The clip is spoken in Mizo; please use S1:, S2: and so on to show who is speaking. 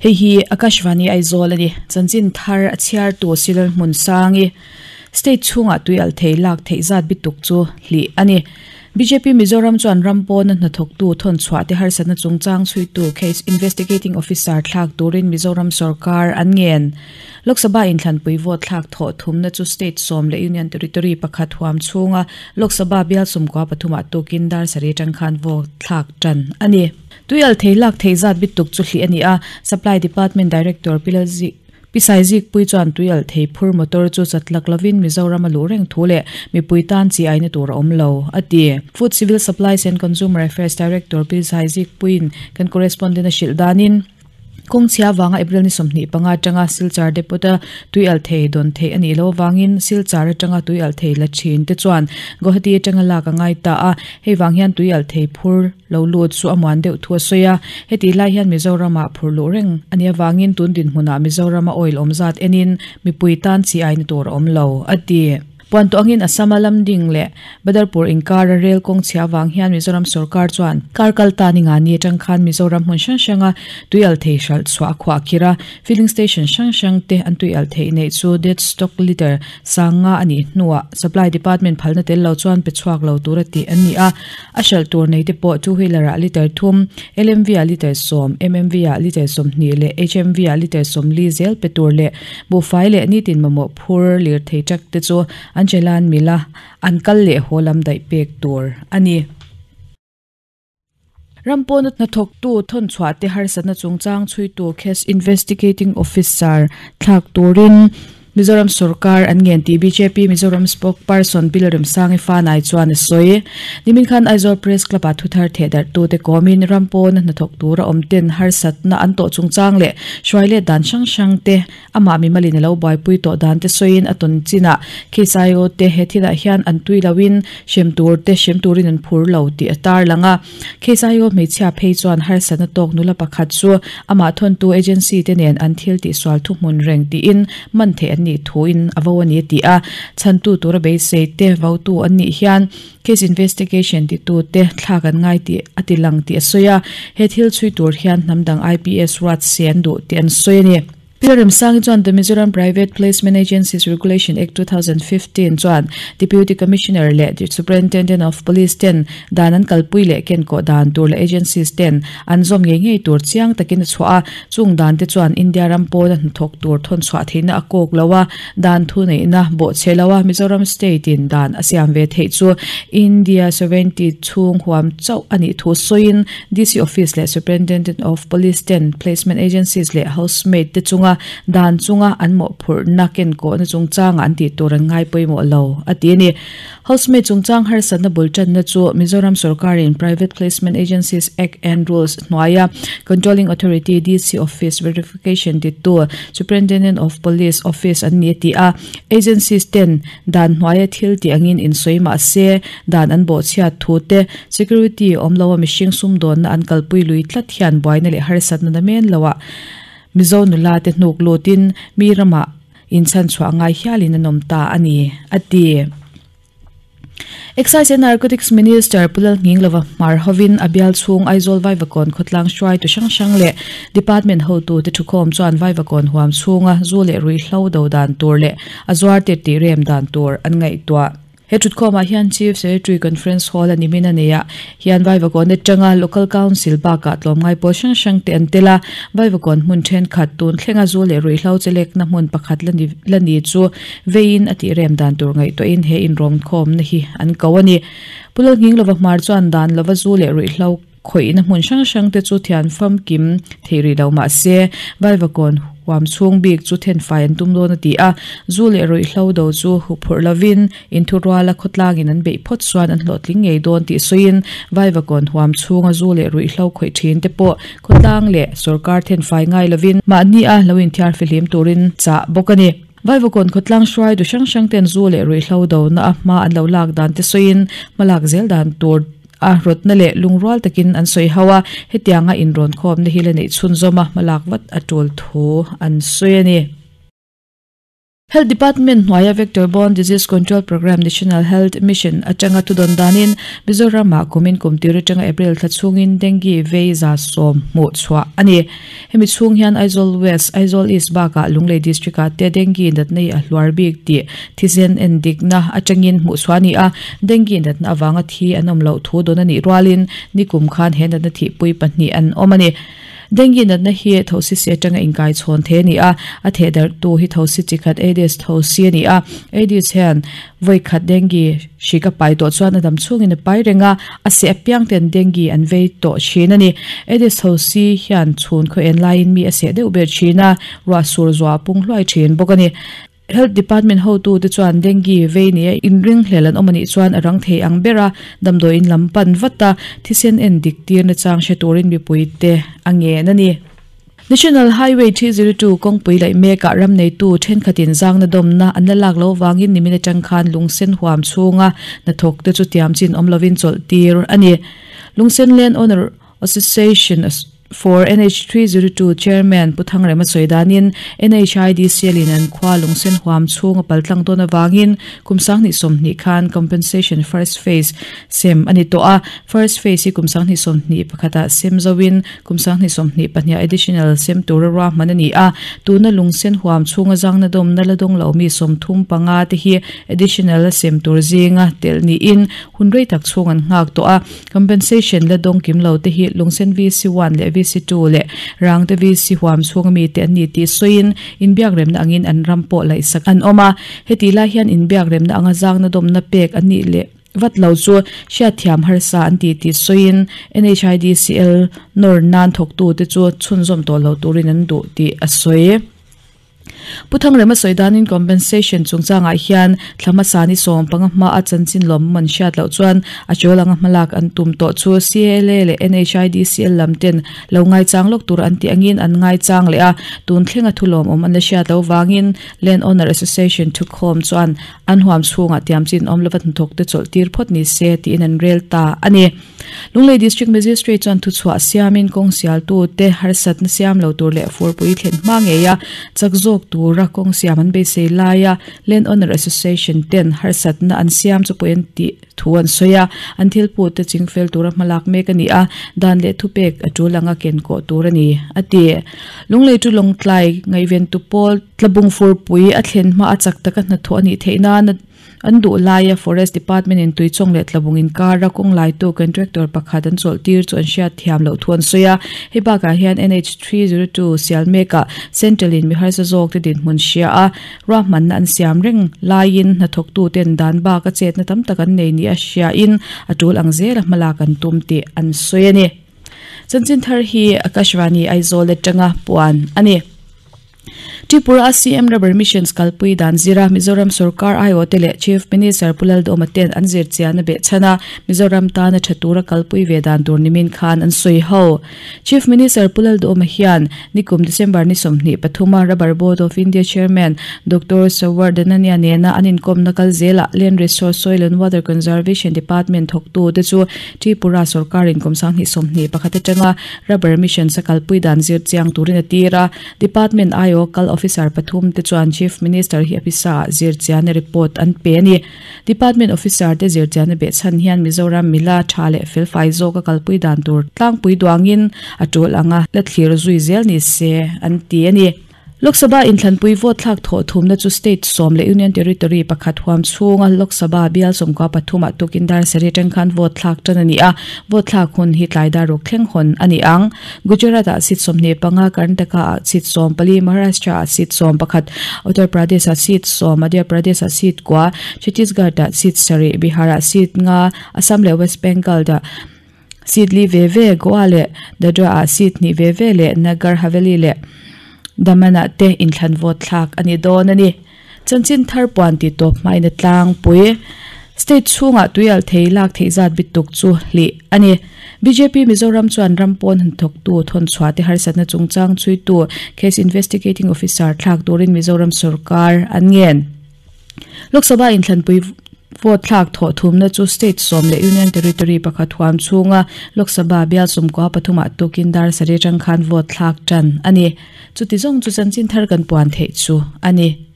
S1: Hei hi Akashvani Aizawl a ni. Chanchin thar a chhiartu Silal Hmunsangi State chhungah tui alh thei lak theih zat bituk chu hlih a ni. Bjp Mizoram chuan ram pawna hnathawktu thawnchhuah te harsatna chungchang chhuitu case investigating officer thlak turin Mizoram sorkar an ngen. Lok Sabha inthlanpui vote thlak thawh thumna chu state sawm leh Union Territory pakhat huam chhunga Lok Sabha bial sawmkua pathumah tukin dar sarih atang khan vote thlak tan a ni. Tui alh thei lak theih zat bituk chu hlih a ni a, Supply Department Director Pi Lalzi Pi Saizikpui chuan tui alh thei phur motor chu chatlak lovin Mizoram a luh reng thu leh mipui tan chi aina tur a awm lo, a ti. Food Civil Supplies and Consumer Affairs Director Pi Saizikpuiin kan correspondent a hrilh danin, Kawngchhia vanga April ni 25 atanga Silchar Depot-a tui alh thei dawn theih a nih loh avangin Silchar atanga tui alh thei la thin te chuan Guwahati atanga lak a ngai ta a, hei vang hian tui alh thei phur lo lut chu a muan deuh thu a sawi a, hetih lai hian Mizoramah phur luh reng a nih avangin tun dinhmunah Mizorama oil awm zat enin mipui tan chi aina tur a awm lo, a ti. Puan tawh angin Assam-a Lamding leh Badarpur inkara rel kawng chhia avang hian Mizoram sorkar chuan kar kal ta ni ngani atang khan Mizoram hmun hrang hranga tuial thei hralh chhuah a khuah khir a, filling station hrang hrang te an tuial theih neih chu dead stock litre sanga a nih hnuah supply department phalna tel lo chuan pe chhuak lo tura tih an ni a. A hralh tur nei te pawh two wheeler ah liter thum, LMV ah liter sawm, MMV ah liter 20 leh HMV ah liter 40 zel pe tur leh buhfai leh nitin mamawh phur lirthei truck te chu an chelan mil a, an kal leh haw lam daih pek tur a ni. Ram pawna hnathawktu thawnchhuah te harsatna chungchang chhuitu case investigating officer thlak turin Mizoram sorkar an ngen tih bjp Mizoram spokesperson Bill Remsangi Fanai chuan a sawi. Nimin khan Aizawl Press Club ah thuthar thehdarhtute kawmin ram pawna hnathawk tura awm ten harsatna an tawh chungchang leh hruai let dan hrang hrang te amah mimalin a lo buaipui tawh dan te sawiin a tawn chinah case IO te he thilah hian an tui loin hrem tur te hrem turin an phur lo tih a tarlang a. Case IO hmeichhia phei chuan harsatna tawk nula pakhat chu amah thawntu agency te nen an thil tihsual thuhmun reng tiin man theih an nih thuin a vo a ni a ti a, chhantu tura beisei te votu an nih hian case investigation titu te thlak an ngai tih a ti lang tih a sawi a, he thil chhui tur hian hnam dang IPS ruat se an duh tih an sawi a ni. Pi Remsangi chuan The Mizoram Private Placement Agencies Regulation Act 2015 chuan Deputy Commissioner leh Superintendent of Police ten dan an kalpui leh kenkawh dan tur leh agencies ten an zawm ngei ngei tur chiang takin a chhuah a, Chung dan te chuan India ram pawna hnathawk tur thawn chhuah theihna a kawk lo a, dan thuneihna bawhchhe lo a Mizoram state in dan a siam ve theih chu India sovereignty chhung huam chauh a nih thu sawiin DC office leh Superintendent of Police ten placement agencies leh housemaid te chunga dan chunga an mawhphurhna kenkawhna chungchangah an tih tur an ngai pawimawh lo a ti a ni. Housemaid chungchang harsatna bul tanna chu Mizoram sorkarin Private Placement Agencies Act and Rules hnuaia Controlling Authority DC Office verification titu Superintendent of Police Office an ni a ti a. Agencies ten dan hnuaia thil tih angin insawi mah se dan an bawhchhiat thu te security awm loa mihring sumdawnna an kalpui lui tlat hian buaina leh harsatna namen loah Mizo nula te hnuk lutin mi ramah Inchhanchhuah ngai hialin an awm ta a ni, a ti. Excise and Narcotics Minister Pu Lalnghinglova hmar hovin a bial chhung Aizawl Vaivakawn khawtlang hruaitu hrang hrang leh Department hotute thukhawm chuan Vaivakawn huam chhunga zu leh ruihhlo do dan tur leh a zuar tir tih rem dan tur an ngaihtuah. He thutkhawmah hian Chief Secretary Conference Hall a nimin a nei ah hian Vaivakawn atanga Local Council bakah tlawmngai pawl hrang hrang te an tel a, Vaivakawn hmun thenkhat tun thlenga zu leh ruihhlo chelekna hmun pakhat la ni la ni chu veiin a tih rem dan tur ngaihtuahin he inrawmkhawmna hi an ko a ni. Pu Lalnghinglova Hmar chuan dan lova zu leh ruihhlo Khawihna hmun hrang hrang te chu thian famkim thei rih lo mah se, Vaivakawn huam chhung bik chu thenfai an tum dawn a ti a, zu leh ruihhlo do chu huphurh lovin inthuruala khawtlangin an beih phawt chuan an hlawhtling ngei dawn tih sawiin Vaivakawn huam chhunga zu leh ruihhlo khawih thin te pawh khawtlang leh sawrkar thenfai ngai lovin mahni a lo inthiar fihlim turin chah bawk a ni. Vaivakawn khawtlang hruaitu hrang hrang ten zu leh ruihhlo dona a hma an lo lak dan te sawiin hmalak zel dan tur A rawtna leh lungrual takin an sawi ho a, hetianga inrawn khawmna hi la neih chhunzawm a hmalak vat a tul thu an sawi a ni. Health Department hnuaia Vector Borne Disease Control Programme National Health Mission atanga thudawn danin Mizoram-ah kumin kum tir atanga April thla chhungin dengue vei 110 hmuh chhuah a ni. Hemi chhung hian Aizawl West, Aizawl East bakah Lunglei District-ah te dengue natna hi a hluar bik tih thisen endikna atangin hmuh chhuah a ni a, dengue natna avanga thi an awm loh thu dawn a nih rualin nikum khan he natna thihpui pahnih an awm a ni. Dengue natna hi thosi si atanga inkai chhawn thei a ni a, a theh darhtu hi thosi chi khat Aedes thosi a ni a. Aedes hian vawi khat dengue hri ka pai tawh chuan a dam chhungin a pai reng a, a seh apiang ten dengue an vei tawh thin a ni. Aedes thosi hian chhun khaw en laiin mi a seh deuh ber thin a, ruah sur zuah a pung hluai thin bawk a ni. Health Department hotute chuan dengue vei nia inringhlel an awm a nih chuan a rang thei ang ber a, damdawiin lam pan vat a, thisen en dik tir nachang hre turin mipuite a ngen a ni. National Highway 302 kawngpui laih mekah ram neitu thenkhatin zangna dawmna an la lak loh vangin nimin atang khan lungsen huam chhunga hnathawkte chu tiam chin awm lovin chawlh tir a ni. Lungsen Land Owner Association for NH 302 Chairman Pu Thangrema sawi danin NHIDCL in an khua lungsen huam chhung a paltlang dawn avangin kum sanghnih sawmhnih khan compensation first phase sem a ni tawh a. First phase hi kum sanghnih sawmhnih pakhatah sem zoin kum sanghnih sawmhnih pahniha additional sem tura ruahman a ni a. Tuna lungsen huam chhunga zangna dawmna la dawng lo mi 35 te hi additional a sem tur zinga telh niin hun rei tak chhung an nghak tawh a. Compensation la dawng kim lo te hi Lungsen VC one leh VC two leh Rangte VC huam chhunga mi te an ni tih sawiin inbiakremna angin an ram pawh laihsak an awm a. Hetih lai hian inbiakremna anga zangna dawmna pek an nih leh vat lo chu hriatthiam harsa an ti tih sawiin NHIDCL nawr nan thawktute chu chhunzawm tawh lo turin an duh tih a sawi. Pu Thangrema sawi danin compensation chungchangah hian thla hmasa ni 15 hma a chanchin lawmawm an hriat loh chuan a chawl anga hmalak an tum tawh chu CLA leh NHIDCL lam ten lo ngaichang lawk tur an tih angin an ngaichang leh a, tun thlenga thu lawmawm an la hriat loh vangin Land Owner Association thukhawm chuan an huam chhungah tiamchin awm lova hnathawk te chawlh tir phawt ni se tiin an rel ta a ni. Lunglei District Magistrate chuan thuchhuah siamin kawng sialtute harsatna siam lo tur leh furpui thlen hma ngeia chak zawk tura kawng siam an beisei laia Land Owner Association ten harsatna an siam chu pawh en tih thu an sawi a, an thil pute chingfel tura hmalak mek a ni a, dan leh thupek a tul anga ken kawh tur a ni, a ti. Lunglei chu Lawngtlai ngaihventu pawl tlabung furpui a thlen hma a chak taka hnathawh a nih theih nan a An duh laia Forest Department in Tuichawng leh Tlabung inkara kawng laitu contractor pakhat an chawlh tir chu an hriat thiam loh thu an sawi a. Hei bakah hian NH 302 sial mekah Central in mi harsa zawk te dinhmun hria a, ruahmanna an siam reng laiin hnathawktu ten dan bak a chetna tam tak an nei ni a hriain a tul ang zela hmalak an tum tih an sawi a ni. Chanchin thar hi Akashvani Aizawl atanga puan a ni. Tripura CM Rubber Missions kalpui dan zira Mizoram sorkar aiawhte leh Chief Minister Pu Lalduhoma ten an zirchian a behchhan a, Mizoram tana tha tura kalpui ve dan tur nimin khan an sawi ho. Chief Minister Pu Lalduhoma hian nikum December ni 23 a Rubber Board of India Chairman Doctor Sawar Dhanania nena an inkawmna kal zelah Land Resource Soil and Water Conservation Department thawktute chu Tripura sorkarin kum 2021 atanga Rubber Missions a kalpui dan zir chiang turin a tir a. Department aiawh kal officer pathum te chuan Chief Minister hi a pisa ah zirchianna report an pe a ni. Department officer te zirchianna behchhan hian Mizoram mila tha leh felfai zawk a kalpui dan tur tlangpui duangin a tul anga la thlir zui zel ni se an ti a ni. Lok Sabha inthlanpui vote thlak thawh thumna chu state sawm leh Union Territory pakhat huam chhunga Lok Sabha bial sawmkua pathumah tukin dar sarih atang khan vote thlak tan a ni a, vote thlak hun hi tlai dar ruk thleng hawn a ni ang. Gujarat-ah seat 25, Karnataka-ah seat 14, Maharashtra-ah seat 11, Uttar Pradesh-ah seat 10, Madhya Pradesh-ah seat kua, Chhattisgarh-ah seat sarih, Bihar-ah seat nga, Assam leh West Bengal-ah seat li ve ve, Goa leh Dadra-ah seat hnih ve ve leh Nagar Haveli leh Daman-ah te inthlan vote thlak a ni dawn a ni. Chanchin thar puan tih tawp hmain a tlangpui. State chhungah tuialh thei lak theih zat bituk chu hlih a ni. Bjp Mizoram chuan ram pawn han thawktu thawnchhuah te harsatna chungchang chhuitu case investigating officer thlak turin Mizoram sorkar an ngen. Lok Sabha inthlanpui vote thlak thawh thumna chu state sawm leh Union Territory pakhat huam chhunga Lok Sabha bial sawmkua pathumah tukin dar sarih atang khan vote thlak tan a ni. Chuti zawng chu chanchin thar kan puan theih chu a ni.